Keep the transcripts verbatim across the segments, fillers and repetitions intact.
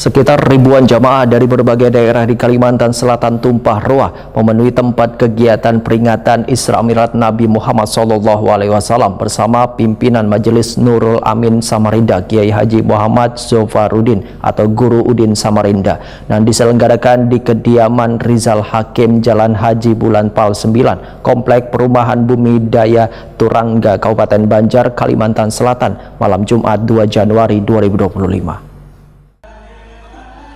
Sekitar ribuan jamaah dari berbagai daerah di Kalimantan Selatan tumpah ruah memenuhi tempat kegiatan peringatan Isra Mi'raj Nabi Muhammad sallallahu alaihi wasallam bersama pimpinan Majelis Nurul Amin Samarinda, Kiai Haji Muhammad Zofarudin atau Guru Udin Samarinda, yang diselenggarakan di kediaman Rizal Hakim, Jalan Haji Bulan Pal sembilan, Komplek Perumahan Bumi Daya Turangga, Kabupaten Banjar, Kalimantan Selatan, malam Jumat dua Januari dua ribu dua puluh lima.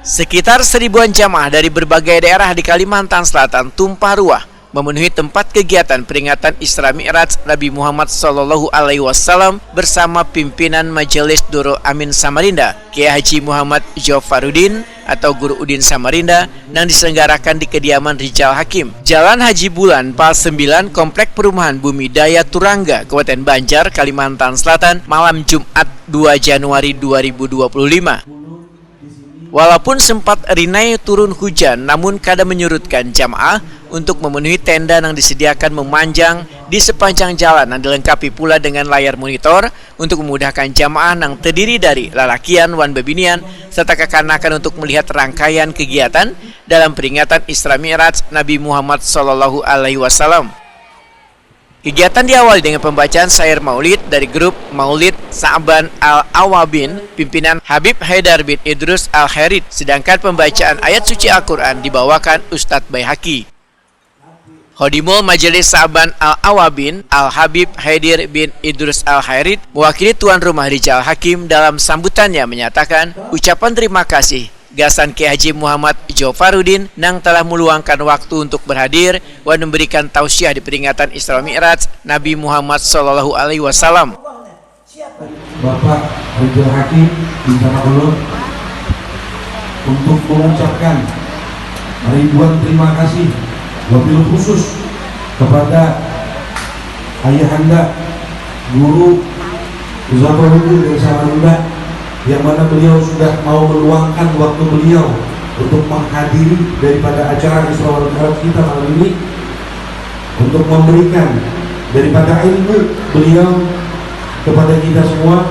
Sekitar seribuan jamaah dari berbagai daerah di Kalimantan Selatan tumpah ruah memenuhi tempat kegiatan peringatan Isra Mi'raj Nabi Muhammad sallallahu alaihi wasallam bersama pimpinan Majelis Nurul Amin Samarinda, Kiai Haji Muhammad Jofarudin atau Guru Udin Samarinda, yang diselenggarakan di kediaman Rijal Hakim, Jalan Haji Bulan, Pal sembilan, Komplek Perumahan Bumi Daya Turangga, Kabupaten Banjar, Kalimantan Selatan, malam Jumat dua Januari dua ribu dua puluh lima. Walaupun sempat rinai turun hujan, namun kada menyurutkan jamaah untuk memenuhi tenda yang disediakan memanjang di sepanjang jalan, yang dilengkapi pula dengan layar monitor untuk memudahkan jamaah yang terdiri dari lalakian wan bebinian serta kekanakan untuk melihat rangkaian kegiatan dalam peringatan Isra Mi'raj Nabi Muhammad sallallahu alaihi wasallam. Kegiatan diawali dengan pembacaan syair maulid dari grup Maulid Sa'ban Al-Awabin, pimpinan Habib Haidar bin Idrus Al-Khairit, sedangkan pembacaan ayat suci Al-Quran dibawakan Ustadz Baihaqi. Khodimul Majelis Sa'ban Al-Awabin, Al-Habib Haidir bin Idrus Al-Khairit, mewakili tuan rumah Rijal Hakim, dalam sambutannya menyatakan ucapan terima kasih gasan Kiai Haji Muhammad Jofarudin nang telah meluangkan waktu untuk berhadir wan memberikan tausiah di peringatan Isra Mi'raj Nabi Muhammad sallallahu alaihi wasallam. Bapak Ridwan Hakim, Rencana Ulun, untuk mengucapkan ribuan terima kasih wabil khusus kepada Ayahanda Guru Zafarudin dari Samarinda, yang mana beliau sudah mau meluangkan waktu beliau untuk menghadiri daripada acara Isra wal Mi'raj kita malam ini, untuk memberikan daripada ilmu beliau kepada kita semua.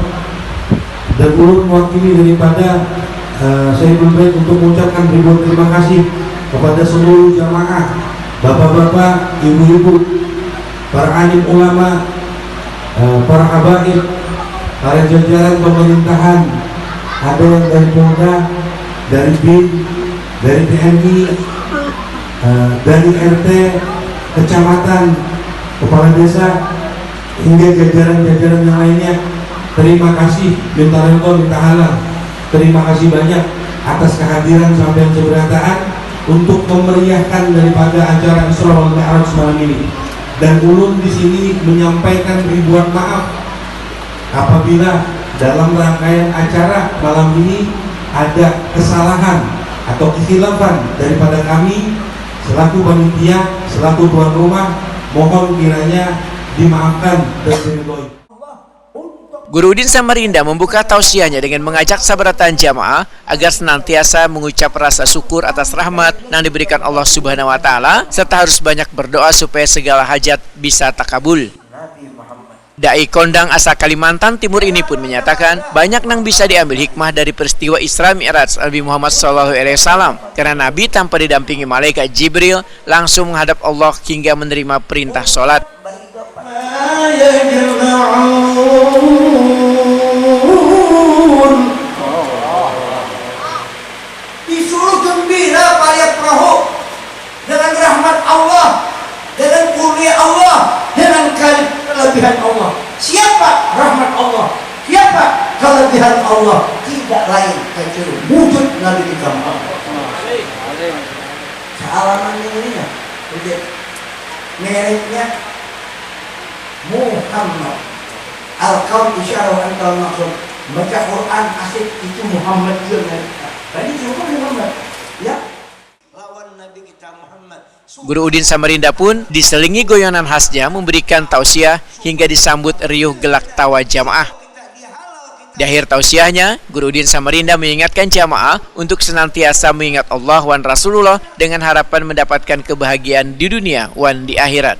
Dan ulun mewakili daripada uh, saya belum baik untuk mengucapkan ribuan terima kasih kepada seluruh jamaah, bapak-bapak, ibu-ibu, para alim ulama, eh, para habaib, para jajaran pemerintahan, ada yang dari Polda, dari bin, dari T N I, eh, dari R T, kecamatan, kepala desa, hingga jajaran-jajaran yang lainnya. Terima kasih, minta reda, minta halal. Terima kasih banyak atas kehadiran sampean seberataan untuk memeriahkan daripada acara Isra wal Mi'raj malam ini. Dan ulun di sini menyampaikan ribuan maaf apabila dalam rangkaian acara malam ini ada kesalahan atau kekhilafan daripada kami selaku panitia, selaku tuan rumah, mohon kiranya dimaafkan dan diridhoi. Guru Udin Samarinda membuka tausiahnya dengan mengajak sabarataan jamaah agar senantiasa mengucap rasa syukur atas rahmat yang diberikan Allah Subhanahu wa Ta'ala, serta harus banyak berdoa supaya segala hajat bisa takabul. Dai kondang asal Kalimantan Timur ini pun menyatakan banyak nang bisa diambil hikmah dari peristiwa Isra Mi'raj Nabi Muhammad sallallahu alaihi wasallam, karena Nabi tanpa didampingi malaikat Jibril langsung menghadap Allah hingga menerima perintah sholat. Disuruh gembira pariat perahu dengan rahmat Allah, dengan kurnia Allah, dengan kelebihan Allah. Siapa rahmat Allah? Siapa kelebihan Allah? Tidak lain kecuali wujud Nabi kita Muhammad. Salaman ini ya, oke. Mereknya Muhammad. Al-kaun isyarah wa antal maksud. Baca Quran asik itu Muhammad juga. Tadi siapa Muhammad? Ya. Lawan Nabi kita Muhammad. Guru Udin Samarinda pun diselingi goyonan khasnya memberikan tausiah hingga disambut riuh gelak tawa jamaah. Di akhir tausiahnya, Guru Udin Samarinda mengingatkan jamaah untuk senantiasa mengingat Allah wan Rasulullah dengan harapan mendapatkan kebahagiaan di dunia wan di akhirat.